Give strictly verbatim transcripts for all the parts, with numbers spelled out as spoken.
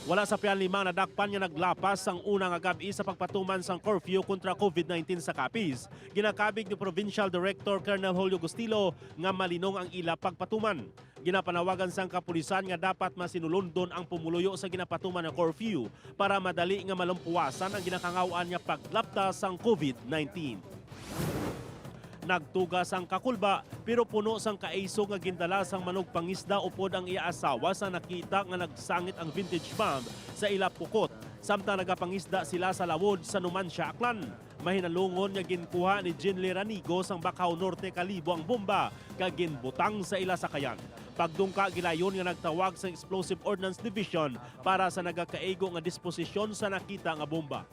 Wala sa pian lima ang nadakpan nga naglapas sang una nga gab-i sa pagpatuman sang curfew kontra COVID nineteen sa Capiz. Ginakabig ni Provincial Director Colonel Julio Gustilo nga malinong ang ila pagpatuman. Ginapanawagan sang kapulisan nga dapat masinulundon ang pumuluyo sa ginapatuman nga curfew para madali nga malumpuwasan ang ginakangaw-an nga paglapta sang COVID nineteen. Nagtuga sang kakulba, pero puno sang kaisog nga gindala sang manugpangisda upod ang iya asawa sa nakita nga nagsangit ang vintage bomb sa ila pukot, samtang nagapangisda sila sa Lawod sa Numancia, Aklan. Mahinalungon nga ginkuha ni Jinly Ranigo sang Bacau Norte Kalibo ang bomba kag ginbutang sa ila sakayan. Pagdungka, gilayon nga nagtawag sang Explosive Ordnance Division para sa nagakaigo nga disposisyon sa nakita nga bomba.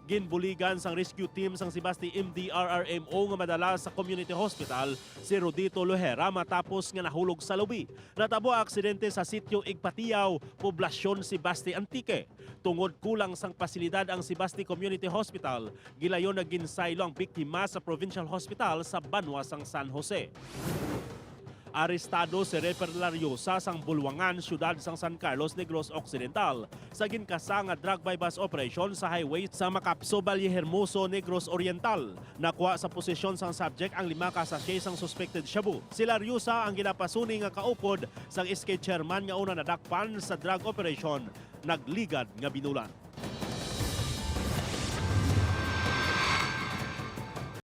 Ginbuligan sang rescue team sang Sebaste M D R R M O nga madala sa community hospital si Rodito Lohera matapos nga nahulog sa lubi. Natabo ang aksidente sa Sitio Igpatiaw, Poblasyon Sebaste, Antique. Tungod kulang sang pasilidad ang Sebaste Community Hospital, gilayon nga ginsaylo ang biktima sa Provincial Hospital sa banwa sang San Jose. Arestado si Reper Lariosa sang Bulwangan, siyudad sang San Carlos, Negros Occidental, sa ginkasa nga drug buy-bust operation sa highway sa Macapso, Vallehermoso, Negros Oriental. Nakuha sa posesyon sang subject ang lima ka sachet sang suspected shabu. Si Lariosa ang ginapasuni nga kaupod sang S K chairman nga una nadakpan sa drug operation, nagligad nga binulan.